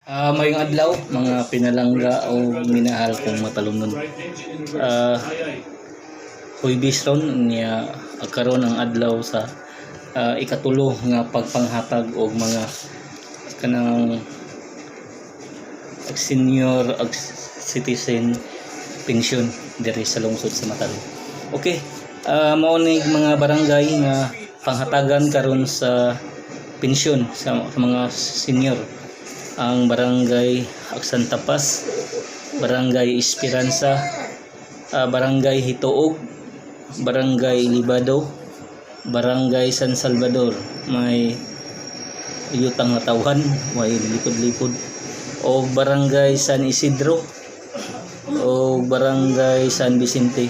Mayong adlaw, mga pinalangga o minahal kong matalumnon. Huybis ron niya karon ang adlaw sa ikatulo nga pagpanghatag og mga kanang senior ag citizen pension diri sa lungsod sa Matalom. Okay, mao ni mga barangay nga panghatagan karon sa pensyon sa mga senior: ang Barangay Santa Paz, Barangay Esperanza, Barangay Hituog, Barangay Libado, Barangay San Salvador, may yutang natawhan, may likod-likod, o Barangay San Isidro, o Barangay San Vicente.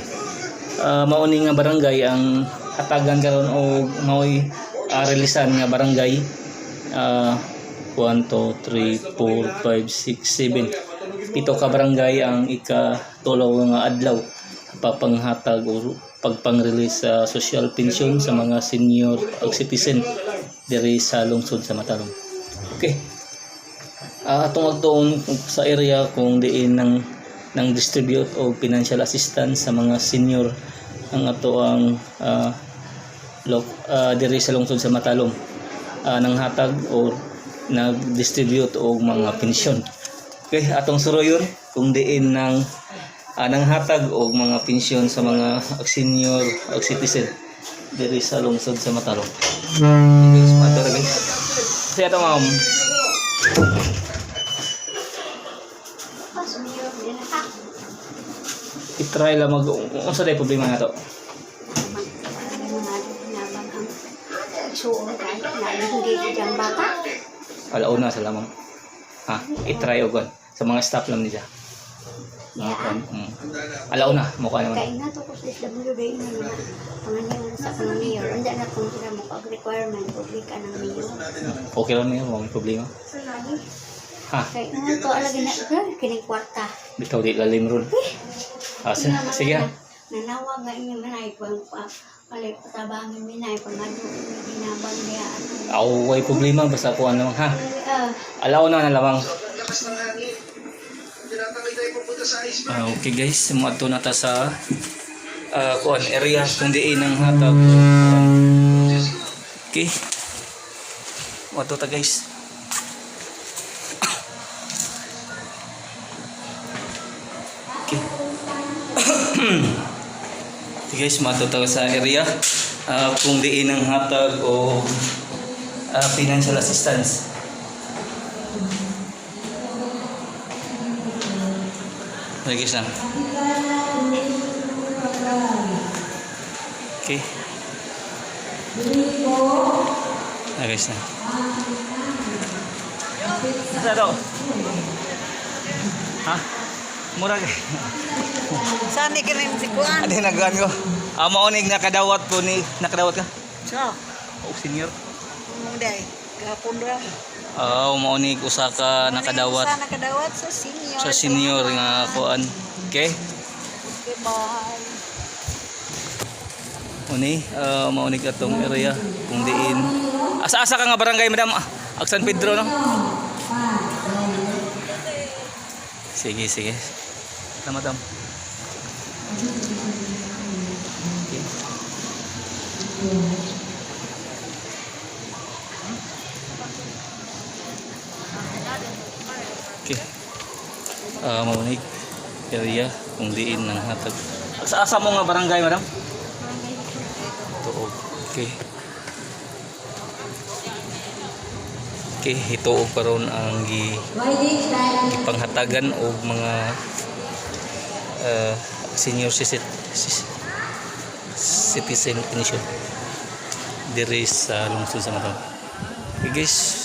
Mao ni nga barangay ang hatagan karon og maoy releasan nga barangay. 1, 2, 3, 4, 5, 6, 7. 7 ka barangay ang ikatulo nga adlaw papanghatag o pagpang-release sa social pension sa mga senior ug citizen diri sa lungsod sa Matalom. Okay. Atong agtuon sa area kung diin nang distribute og financial assistance sa mga senior ang ato ang diri sa lungsod sa Matalom, nanghatag or nag-distribute og mga pensyon. Okay, atong suroyon kung diin nang nanghatag og mga pensyon sa mga senior og citizen diri sa lungsod sa Matalom. Okay, guys, mato ra, guys. Siya to, ma'am. Pasumiyot din ka. I-try lang mag unsa day problema nato? Mga nabang ang suon kay na hindi diyang bata. Alauna sa lamang. Ha, i-try og kon sa mga staff lang niya. Mga kon. Alauna mo ka naman. Kay nga to ko sa SWD na nga panganyo sa kang mayor. Unda na kung sila mo pag requirement public ka ng mayor. Okay lang niya, wala may problema. Ha, Kay nga to alagi na kining kwarta. Bitaw di lalim ron. Ah, sige ha. Nanawag nga inyo manay pang pa palay patabangin minay pangano ginabang niya. Aw, way problema basta ko ano ha. Ah, Alauna na lamang. Okay guys, muadto na ta sa kuan area kung diin ang hatag. Okay. Muadto ta, guys. Okay. Okay guys, muadto ta sa area kung diin ang hatag o financial assistance. Okay guys na. Okay. Ah, guys na. Sa to? Ha? Murag. Saan ni kanin si Kuan? Adi nagkuan ko. Ah, mao nig nakadawat po ni, nakadawat ka? Sa, Oh, senior. Munday. Gahapon ra. Ah, mao nig usa ka nakadawat Sa nakadawat sa senior. sa senior nga kuan. Okay? Okay, bye. Uni, mao nig atong area kung diin. Asa-asa ka nga barangay, madam? Ah, ag San Pedro, no? Sige, sige. Na, madam. Okay. Okay. Mao nig area kung diin nang hatag. Asa asa mo nga barangay, madam? Tuog. Okay. Okay, hituog karon ang gipanghatagan og mga senior citizen pension diri sa lungsod sa Matalom. Okay guys.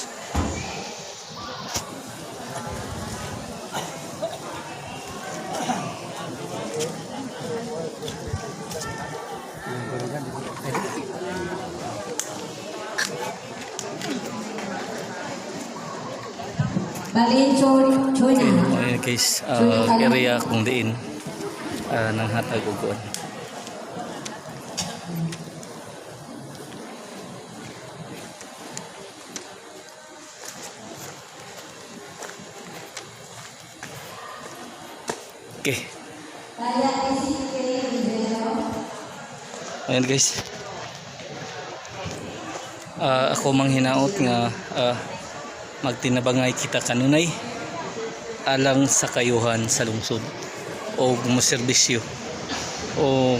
Balin Chona. Okay guys, area kung diin nanghatag og kuan. Okay. Ayan, guys. Ako manghinaot nga magtinabangay kita kanunay alang sa kayuhan sa lungsod o moserbisyo o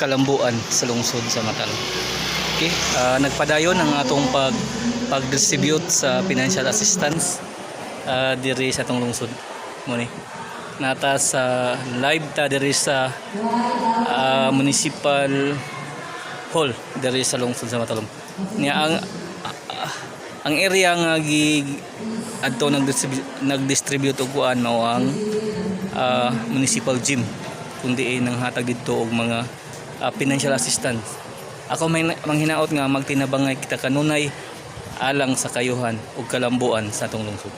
kalambuan sa lungsod sa Matalom. Okay, nagpadayon ang atong pag-distribute sa financial assistance diri sa atong lungsod. Muni. Nata sa live ta diri sa municipal hall diri sa lungsod sa Matalom. Niya ang area nga gi adto nagdistribute og kuan mao ang municipal gym kung diin nang hatag didto og mga financial assistance. Ako may manghinaot nga magtinabangay kita kanunay alang sa kayuhan ug kalambuan sa atong lungsod.